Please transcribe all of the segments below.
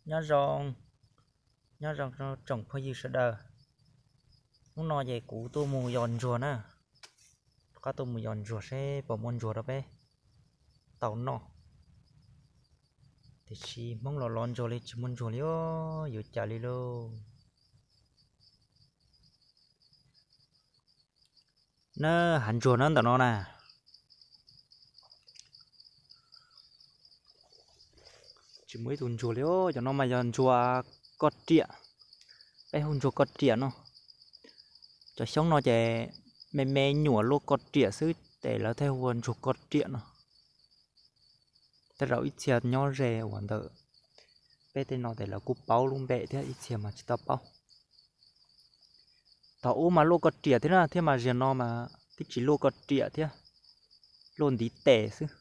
Nyob zoo, nyob zoo tsoom phooj ywg sawv daws. Hnub no ces kuv tuaj mus yos ntsuag na, rov qab tuaj mus yos ntsuag seb puas muaj ntsuag rau peb tau noj. Tiam sis Hmoob los lov ntsuag li tsis muaj ntsuag li os, yuav cas li lauj. Na, hav ntsuag na ntawm no na. Tsis muaj ib tug ntsuag li os, cov no mas yog ntsuag koj riam, peb hu ntsuag koj riam no. Cov xyoob no ces me me nyuam luaj koj riam xwb ces lawv thiaj hu ua ntsuag koj riam no. Tej zaum ib txhia nyob ze uas ntawm peb tej no ces lawv kuj paub lub npe thiab, ib txhia mas tsis tau paub. Thaum ub mas luaj koj riam thiab na, thiab mas ziag no mas twb tsis luaj koj riam thiab, luaj ntiv tes xwb.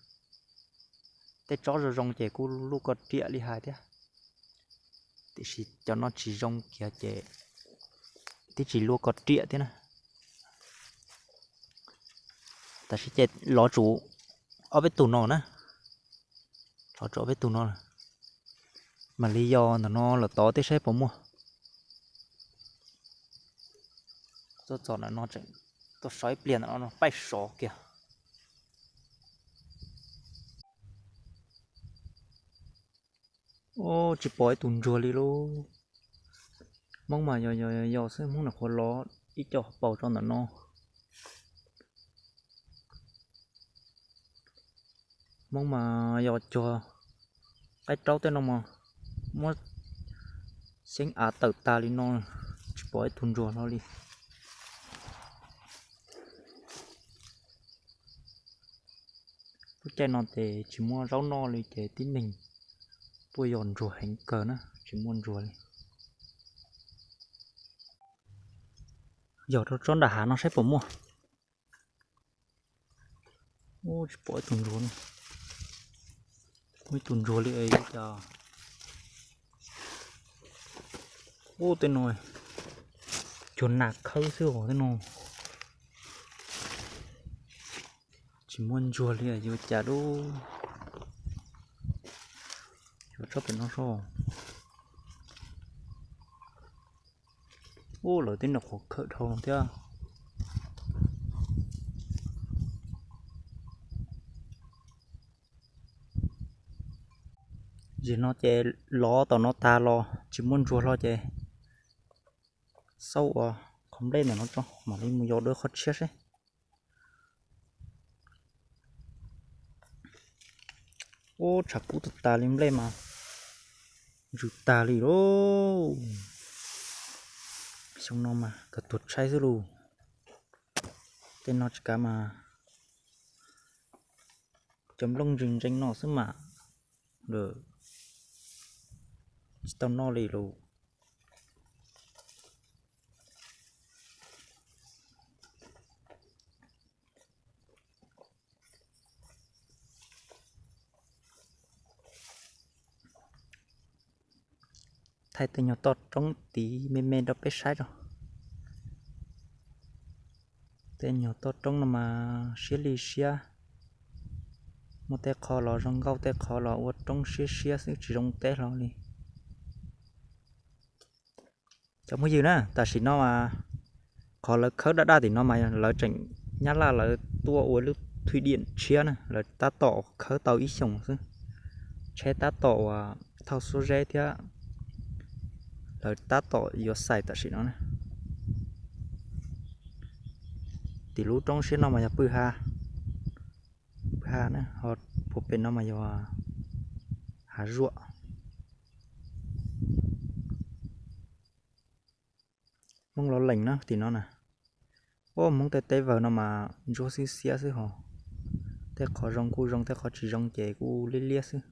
Tej tsob zoo zoo ces kuj luaj koj riam li hais thiab, tiam sis cov no tsis zoo kiag ces twb tsis luaj koj riam thiab na. Tab sis ces lov tsum ob peb tug no na, lov tsum ob peb tug no, mam li yos ntawm no los tod tej saib puas muaj. Tuaj txog ntawm no tseem tuaj so ib pliag ntawm no paib sov kiag. Ub, tsis pom ib tug ntsuag li lauj. Hmoob mas yos yos yos xwb, Hmoob nyuam qhuav lov ib co hauv paus rau ntawm no. Hmoob mas yos cuag qaib raub tej no mas muab xyeeb av tawm tas li no, tsis pom ib tug ntsuag hlo li. Lub caij no ces tsis muaj zaub noj li ces tib neeg tuaj yos ntsuag heev kawg na, tsis muaj ntsuag li. Yos rau tsob nram hav no saib puas muaj. Ub, tsis pom ib tug ntsuag li. Muaj ib tug ntsuag li es cas. Ub, tej no cuag nas khawb xwb os tej no. Tsis muaj ntsuag li yuav cas lub. Yuav tsob pem no soj. Ub, lawv tib nram qhuav khawm dhau no thiab. Zim no ces lov tom no tag los tsis muaj ntsuag hlo ces xauj ua qhov nplej ntawm no tso mam li mus yos dua qhov tshiab seb. Ub, tshav kub tas tas li, nplej mas ntsws tag li lauj. Xyoo no mas kawg tuag tshaib xwb lauj. Tej no tsis kav mas cov nplooj ntsws ntsees no xwb mas lawm, tsis tau noj li lauj. Thaij tej nyuag toj roob tid me me rau peb saib tso. Tej nyuag toj roob no mas siab li siab, muaj tej qho los zoo nkauj, tej qho los ua roob siab siab xwb tsis zoo teb hlo li. Cov phooj ywg na, tam sim no mas qhov lawv khawb daj daj tim no mas lawv tseem, Nyab Laj lawv tuaj ua lub thwj diam tshiab na, lawv tab tom khawb tau ib xyoos xwb, tsheb tab tom uas thauj xuab zeb thiab lawv tab tom yuav xais tam sim no na. Tim lub roob siab no mas yog pw ha, pw ha na, ho puag pem no mas yog hav zuam. Hmoob lov lees na tim no na. Ub, Hmoob tej teb vawg no mas ntsuab xwb xiab xwb hos, tej qhov zoo kuj zoo, tej qhov tsis zoo ces kuj liab liab xwb.